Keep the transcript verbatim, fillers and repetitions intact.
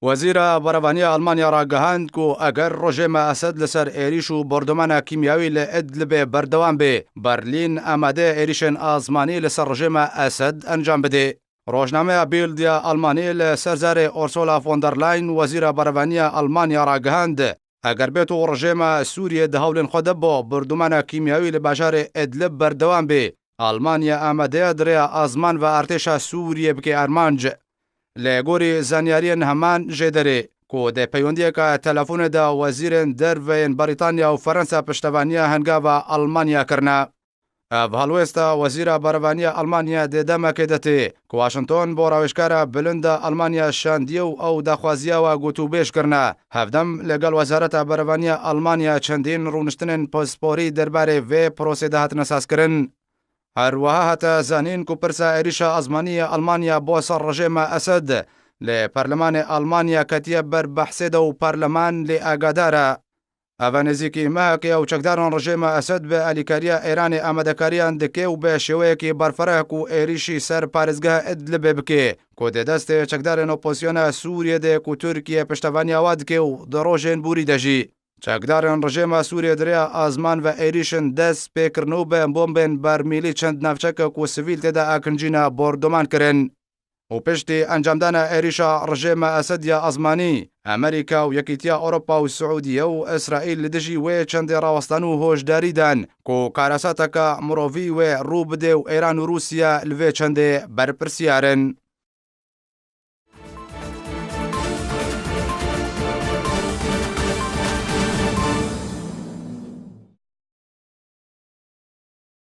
Wezîra Berevaniya Almanya ragihand ku eger rejêma Esed li ser êrîş û bordûmana kîmyawî li Idlibê berdewam bê, Berlîn amade êrîşên azmanî li ser rejêma Esed encam bidê. Rojnameya Bild ya Almanî li ser zarê Ursula von der Leyen, wezîra berevaniya Almanya ragihand, eger bêt û rejêma Sûriyê di hewlên xwe de bo bordûmana kîmyawî li bajarê Idlib berdewam bê, Almanya amade ye di rêya azman ve artêşa Sûriyê bike armanc. Li gorî zanyariyên heman jê derê ku di peywendiyeke telefonê de wezîrên derve yên Brîtanya û Ferensa piştevaniya hengava Almanya kirine. Ev helwêsta wezîra berevaniya Almanya di demekê de tê ku Washington bo rawêjkara bilind a Almanya şandiye û ew daxwaziya we gotûbêj kirine. Hevdem li gel wezareta berevaniya Almanya çendîn rûniştinên pisporî derbarê vê prosê de hatine sazkirin. Her wiha hate zanîn ku pirsa êrîşa azmanî ya Almanya bo ser rejêma Esed li Perlemanê Almanya ketiye ber behsê de û perleman lê agadar e. Eve nêzîkî mehekê ew çekdarên rejêma Esed bi alîkariya Îranê amadekariyan dike û bi şêweyekî berfireh ku êrîşî ser parêzgeha Idlibê bike, ku di destê çekdarên opozisyona Sûriyê de ku Tirkiye piştevaniya wa dike û di rojên borî de jî. Çekdarên rejêma Sûriyê di rêya azman ve êrîşin dest pê kirin û bi bombên bermîlî çend navçeke ku sivîl tê de akincîne bordûman kirin. Û piştî encamdana êrîşa rejêma Esed ya azmanî, Amerîka û Yekîtiya Ewropa û Siûdiye û Îsraîl li dijî wê çendê rawestan û hoşdarî dan ku karasateke mirovî wê rû bide û Îran û Rûsya li vê çendê berpirsiyar in.